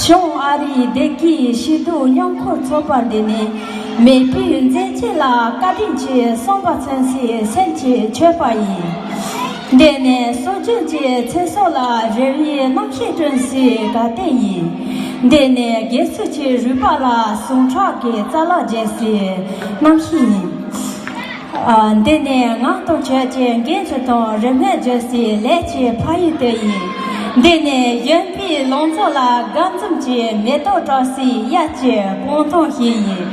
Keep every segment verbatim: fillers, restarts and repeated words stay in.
གཞུང་ཨ་རིའི་བདེ་སྐྱིད་ཞི་བདེའི་མཉམ་འཁོར་ཚོགས་པ་འདི་ནི་མེས་པོའི་མཛད་རྗེས་ལ་བཀའ་དྲིན་ཆེ་གསུངས་པ་མཚོན་སའི་སེམས་ཀྱི་མཆོད་པ་ཡིན། འདི་ནི་སྲོལ་རྒྱུན་གྱི་ཚེ་སྲོག་ལ་རེ་བའི་རྣམ་ཤེས་བསྐྲུན་སའི་དགའ་སྟོན་ཡིན། འདི་ནི་དགེ་ཚུལ་གྱི་རུས་པ་ལ་ཟུངས་ཁྲག་གི་རྩ་ལག་རྒྱས་སའི་རྣམ་ཤེས་ཡིན། ཨ། འདི་ནི་ངག་དང་ཆོས་ཀྱི་འགན་འཁྲི་དང་རེ་སྨོན་བརྗོད་སའི་ལས་ཀྱི་ཕ་ཡུལ་དེ་ཡིན། འདི་ནི་གཞོན་པའི་ལང་ཚོ་ལ་དགའ་འཛུམ་གྱི་མེ་ཏོག་བཀྲ་སའི་དབྱར་གྱི་སྤང་ཐང་ཞིག་ཡིན།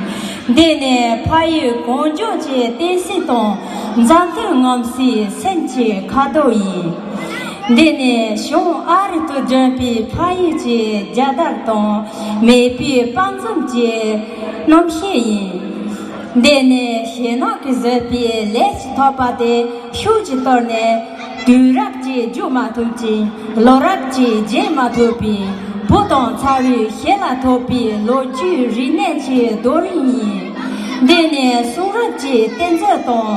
འདི་ནི་ཕ་ཡུལ་གངས་ལྗོངས་ཀྱི་བསྟན་སྲིད་དང་མཛའ་མཐུན་ངོམ་སའི་སེམས་ཀྱི་ཁ་དོག་ཡིན། འདི་ནི་གཞུང་ཨ་རི་དུ་བསྒྲོན་པའི་ཕ་ཡུལ་གྱི་རྒྱལ་དར་དང་མེས་པོའི་དཔའ་འཛུམ་གྱི་རྣམ་ཤེས་ཡིན། འདི་ནི་ཞེད་སྣང་གིས་བཟོས་པའི་ལས་ཀྱི་ཐག་པ་དེ་ཤུགས་ཀྱིས་གཏོར་ནས། དུས་རབས་ཀྱིས་རྒྱུག་མ་ཐུབ་ཅིང་ལོ་རབས་ཀྱིས་བརྗེད་མ་ཐུབ་པའི་བུ་དང་ཚ་བའི་ཞལ་ལ་ཐོགས་པའི་ལོ་རྒྱུས་རིག་གནས་ཀྱི་རྡོ་རིང་ཡིན། འདི་ནི་གསུང་རབ་ཀྱི་གཏེར་མཛོད་དང་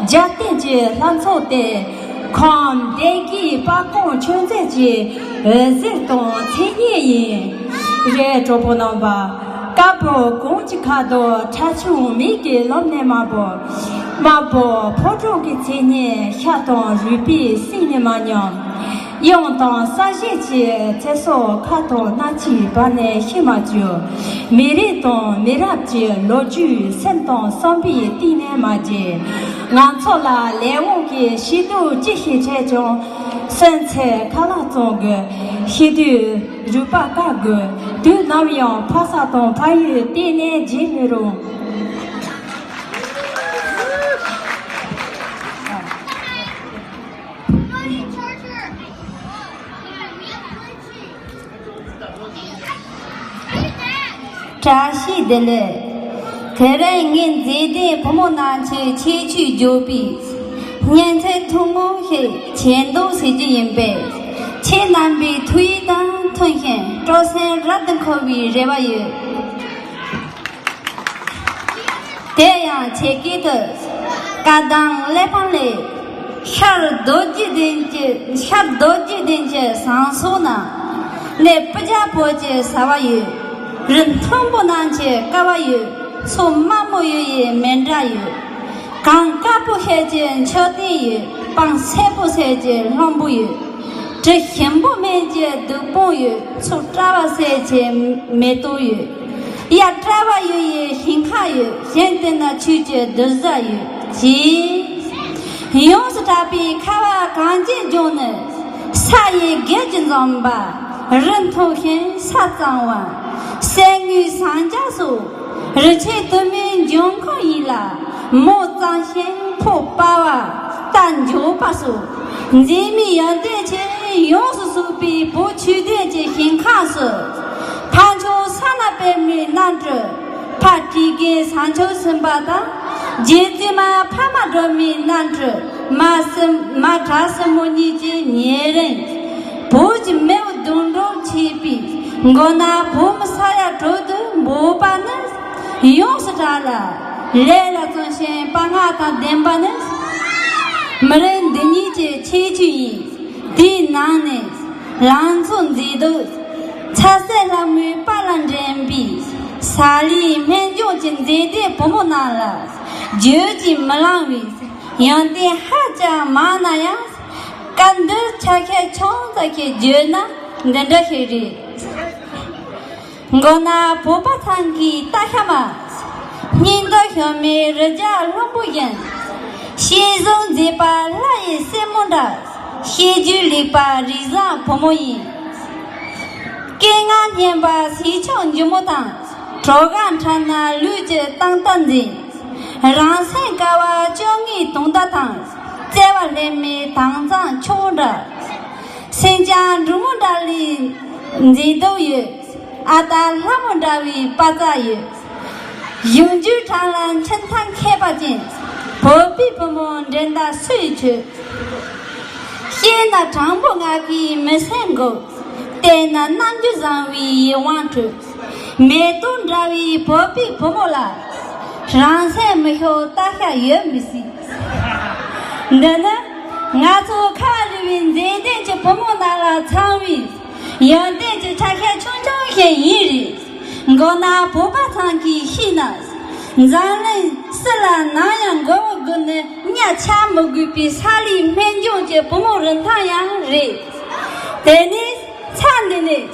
རྒྱལ་བསྟན་གྱི་ལྷ་ཚོགས་ཏེ། ཁམས་བདེ་སྐྱིད་དཔལ་ཀོང་ཆོས་མཛད་ཀྱི་འོད་ཟེར་དང་མཚན་སྙན་ཡིན། རེད། གྲོགས་པོ་རྣམ་པ། དཀར་པོ་གངས་ཀྱི་ཁ་དོག་ཁྲ་ཆུང་མིག་གི་ལོབས་ནས་དམར་པོ། དམར་པོ་ཕོ་བྲང་གི་མཚན་སྙན་ཤ་དང་རུས་པའི་གསེང་ནས་མ་ཉམས། གཡང་དང་ས་གཞས་ཀྱི་ཚེ་སྲོག་ཁ་དོག་སྣ་ཆའི་བར་ནས་ཤི་མ་བཅུག་མི་རིགས་དང་མི་རབས་ཀྱི་ལོ་རྒྱུས་སེམས་དང་བསམ་པའི་གཏིང་ནས་མ་བརྗེད། ང་ཚོ་ལ་ལས་དབང་གི་ཤེས་རྟོགས་ཅི་ཞིག་འཕྲད་ཀྱང་། སེམས་ཚེ་ཁ་ལག་བཙོང་དགོས། ཤི་དུས་རུས་པ་བཀག་དགོས། དུས་ནམ་ཡང་ཕ་ས་དང་ཕ་ཡུལ་གཏན་ནས་བརྗེད་མི་རུང་། བཀྲ་ཤིས་བདེ་ལེགས། དེ་རིང་ངས་མཛེས་ལྡན་བུ་མོ་རྣམས་ཀྱི་ཁྱད་ཆོས་བརྗོད་པའི་སྙན་ཚིག་ཐུང་ངུ་ཞིག་ཆེ་མདོག་ཟེར་རྒྱུ་ཡིན་པས། ཁྱེད་རྣམ་པའི་ཐུགས་ཡིད་དང་མཐུན་ཞིང་སྤྲོ་སེམས་རབ་ཏུ་འཁོལ་བའི་རེ་བ་ཡོད། དེ་ཡང་ཆེ་སྐད་དུ། བཀའ་གདམས་གླེགས་བམ་ལས། ཤར་རྡོ་རྗེ་གདན་གྱི་ཤར་རྡོ་རྗེ་གདན་གྱི་ཟངས་གསེབ་ན། གནས་སྤུ་རྒྱལ་བོད་ཀྱི་ཟ་བ་ཡོད། རི་མཐོན་པོ་རྣམས་ཀྱི་ཀ་བ་ཡོད། མཚོ་དམའ་མོ་ཡུལ་ཡི་མཎྜལ་ཡོད། གངས་དཀར་པོ་ཤེལ་གྱི་མཆོད་རྟེན་ཡོད། སྤང་སེར་པོ་གསེར་གྱི་གླང་པོ་ཡོད། དྲི་ཞིམ་པོ་སྨན་གྱི་བདུག་སྤོས་ཡོད། མཚོ་བཀྲ་བ་གསེར་གྱི་མེ་ཏོག་ཡོད། གཡའ་བཀྲ་བ་ཡུལ་ཡི་ཞིང་ཁ་ཡོད། གཞན་དེ་ན་ཆོས་ཀྱི་གདུལ་བྱ་ཡོད་ཅེས། ཡོངས་སུ་གྲགས་པའི་ཁ་བ་གངས་ཅན་ལྗོངས་ནི། ས་ཡི་གེགས་ཀྱིས་འཛོམས་པ། རི་མཐོ་ཞིང་ས་གཙང་བ། གསེར་དངུལ་ཟངས་ལྕགས་སོགས། རི་ཆེན་དུ་མའི་འབྱུང་ཁུངས་ཡིན་ལ། མོ་གཙང་ཞིང་ཕོ་དཔའ་བ། རྟ་མགྱོགས་པ་སོགས། མཛེས་མའི་ཡོན་ཏན་ཆེ་ཡོངས་སུ་བསྲུབས་པའི་བོད་ཆོས་ལྡན་གྱི་ཞིང་ཁམས་སུ། ཕ་ཆོས་ས་ན་པདྨའི་རྣམ་སྤྲུལ། ཕ་སྤྲེལ་རྒན་བྱང་ཆུབ་སེམས་དཔའ་དང་། རྗེ་བཙུན་མ་འཕགས་མ་སྒྲོལ་མའི་རྣམ་སྤྲུལ། མ་སྲིན་མ་བྲག་སྲིན་མོ་གཉིས་ཀྱི་ཉེ་རིང་། བོད་ཀྱི་མེས་པོ་དོན་གྲུབ་ཆེ་བའི་མགོ་ན་བོད་མི་ས་ཡ་དྲུག་ཏུ་འབོད་པ་ནི་ཡོངས་སུ་གྲགས་ལ། ལས་ལ་བརྩོན་ཞིང་དཔའ་ངར་དང་ལྡན་པ་ནི་མི་རབས་འདི་ཉིད་ཀྱི་ཁྱད་ཆོས་ཡིན། དེའི་ནང་ནས་ལང་ཚོ་མཛེས་སྡུག་ཚ་ཟེར་ལྷ་མོའི་དཔལ་ལ་འགྲན་པའི་ས་ལའི་སྨན་ལྗོངས་ཀྱི་མཛེས་ལྡན་བུ་མོ་རྣམས་ལ་བརྗོད་ཀྱིས་མི་ལང་བའི་ཡོན་ཏན་ཧ་ཅང་མང་ན་ཡང་། སྐབས་འདིར་ཆ་ཤས་ཆུང་ཙག་ཞིག་བརྗོད་ན་འདི་འདྲ་ཞིག་རེད། མགོ་ན་བོད་པ་ཚང་གི་རྟ་ཤ་མ། སྙིང་སྟོབས་ཞུམ་མེད་རི་རྒྱལ་ལྷུན་པོ་བཞིན། ཤེས་བཟང་མཛེས་པ་ལྷ་ཡི་སྲས་མོ་འདྲ། ཤེས་རྒྱུད་ལེགས་པ་རིགས་བཟང་བུ་མོ་ཡིན། སྐད་ངག་སྙན་པ་སེང་ཆུང་འཇུ་མོ་དང་། གྲོགས་ཁ་འཁྲབ་ན་ལུས་ཀྱི་སྟངས་སྟབས་འཛིན། རང་སེམས་དཀར་བ་བཅོ་ལྔའི་དུང་ཟླ་དང་། བརྩེ་བ་ལྷད་མེད་དྭངས་གཙང་ཆུ་བོ་འདྲ། སེང་ལྕམ་འབྲུག་མོ་འདྲ་ལའི་མཛེས་སྡུག་ཡོད། ཨ་སྟག་ལྷ་མོ་འདྲ་བའི་དཔའ་རྩལ་ཡོད། གཞུང་རྒྱུད་དྲང་ལ་འཆི་མཐའ་མཁས་པ་ཅན། བོད་པའི་བུ་མོ་འགྲན་ཟླ་སུས་ཆོད། བཤད་ན་དྲང་པོ་ངག་གིས་མི་སེམས་འགུག་བལྟས་ན་རྣམ་འགྱུར་བཟང་བའི་ཡིད་དབང་འཕྲོག་མེ་ཏོག་འདྲ་བའི་བོད་པའི་བུ་མོ་ལ། རང་སེམས་མི་ཤོར་རྟ་ཤ་ཡོད་མི་སྲིད། འདི་ནི་ང་ཚོ་ཁ་བ་རི་བའི་མཛེས་ལྡན་གྱི་བུ་མོ་རྣམས་ལ་ཚང་བའི་ཡོན་ཏན་གྱི་ཆ་ཤས་ཆུང་ཆུང་ཞིག་ཡིན་རེད། མགོ་ནག་བོད་པ་ཚང་གིས་ཤེས་ན། འཛམ་གླིང་སྤྱི་ལ་ནམ་ཡང་མགོ་བོ་སྒུར་ནས་གཉའ་ཆག་མི་དགོས་པའི་ས་ལའི་སྨན་ལྗོངས་ཀྱི་བུ་མོ་རིན་ཐང་ཡང་རེད། དེ་ནས་ཚར་འདི་ནས་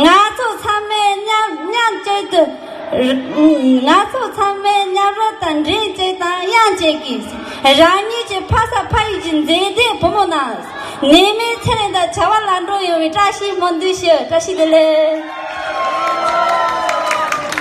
ང་ཚོ་ཚང་མས་མཉམ་མཉམ་གཅིག་ཏུ། ང་ཚོ་ཚང་མས་མཉམ་རུབ་དང་འབྲེལ་གཅིག་དང་དབྱངས་གཅིག་གིས་རང་ཉིད་ཀྱི་ཕ་ས་ཕ་ཡུལ་གྱི་མཛེས་སྡུག་བུ་མོ་རྣམས་ནད་མེད་ཚེ་རིང་དང་བྱ་བ་ལམ་འགྲོ་ཡོང་བའི་བཀྲ་ཤིས་སྨོན་འདུན་ཞུ། བཀྲ་ཤིས་བདེ་ལེགས།